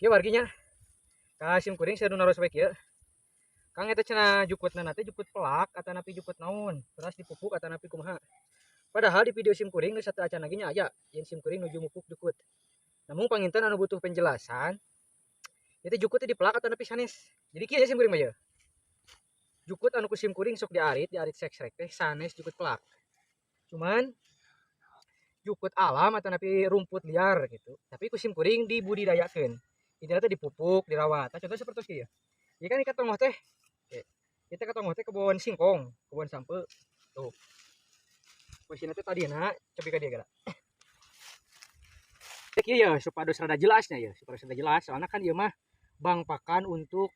Kieu warginya. Ka sim kuring saya nu naros we kieu. Kang, eta cenah jukutna teh jukut pelak atanapi jukut naon, terus dipupuk atanapi kumaha. Padahal di video sim kuring geus sateuacan lagi nya aya yen sim kuring nuju mupuk jukut. Namun panginten anu butuh penjelasan, itu jukut teh dipelak atanapi sanes. Jadi kieu sim kuring mah ye. Jukut anu ku sim kuring sok diarit, diarit sek-sek teh sanes jukut pelak. Cuman jukut alam atanapi rumput liar gitu. Tapi ku sim kuring dibudidayakeun. Intinya teh dipupuk, dirawat. Nah, contohnya seperti kieu. Ieu kan ikat tongoh teh. Oke. Kita ke tongoh teh kebun singkong, kebun sampeu. Tuh. Posisinya teh tadina, cobi ka dieu geura. Teh kieu ya supados rada jelasnya ya, supados rada jelas. Soalnya kan ieu mah bank pakan untuk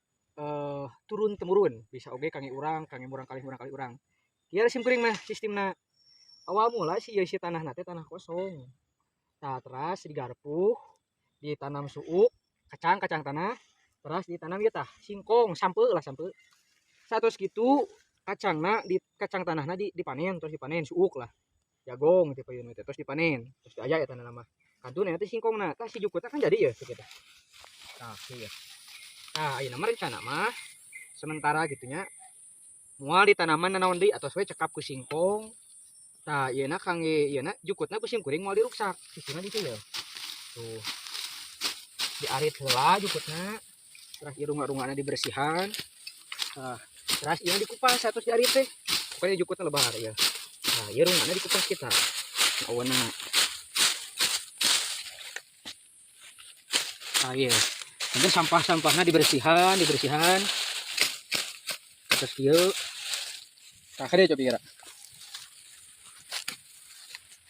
turun temurun, bisa oge kangge urang, kangge murang kali urang. Kieu sim kuring mah sistemna. Awal mula si ieu si tanahna teh tanah kosong. Tah, teras digarpuh, ditanam suuk, kacang, kacang tanah, terus ditanam ieu tah singkong, sampeu lah sampeu. Satos kitu kacangna di kacang tanahna di, dipanen, terus dipanen suuk lah. Jagong tipe ieu teh terus dipanen, terus diaya eta nama. Kantun eta singkongna, tah si jukutna kan jadi ya kitu tah. Tah kieu ya. Tah ayeuna mah rencana mah sementara gitunya moal ditanaman nanaon deui atos we cekap ku singkong. Tah ieu na kangge ieu na jukutna ku sim kuring moal diruksak. Sistemna ditu ya. Tuh. Diarit heula jukutna. Terus ieu rungga-runggana dibersihan. Tah, terus ieu dikupas atos diarit teh. Pokoknya jukutna lebar ya. Nah, ieu runggana dikupas kita. Nah, awana. Nah, iya. Mungkin sampah-sampahnya dibersihan, dibersihan. Terus ieu. Tah, ka dieu coba kira.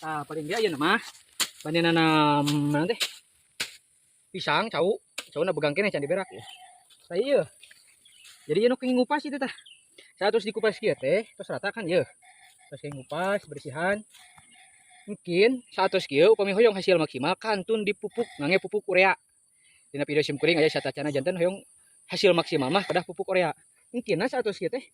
Tah, paling dia ayeuna mah bade nanam naon teh? Pisang, cau. Cau na begang keneh can diberak ya. Tah ieu. Jadi ieu nu kenging ngupas itu tah. Saat dikupas kieu teh, terus rata kan ieu. Terus kenging ngupas, bersihan. Mungkin saat kieu upami hoyong hasil maksimal kantun dipupuk ngangge pupuk urea. Dina video sim kuring aya satacana janten hoyong hasil maksimal mah kedah pupuk urea. Mungkin saat kieu teh,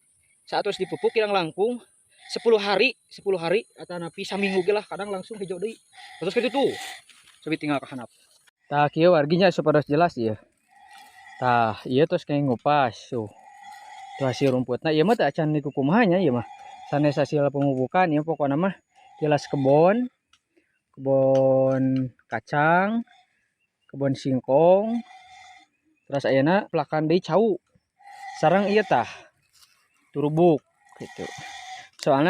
saat dipupuk kirang langkung 10 hari, 10 hari atanapi saminggu ge lah, kadang langsung hijau deui. Terus kitu tuh. Cobi tinggal ka handap. Tah kieu warginya supados jelas ieu. Tah, ieu tos kenging ngupas tuh. Tuh hasil rumputna ieu mah teh acan dikukumaha nya ieu mah. Sanes hasil pemupukan ieu pokona mah jelas kebon, kebon kacang, kebon singkong. Terus ayeuna pelakan deui cau. Sareng ieu tah turubuk gitu. Soalna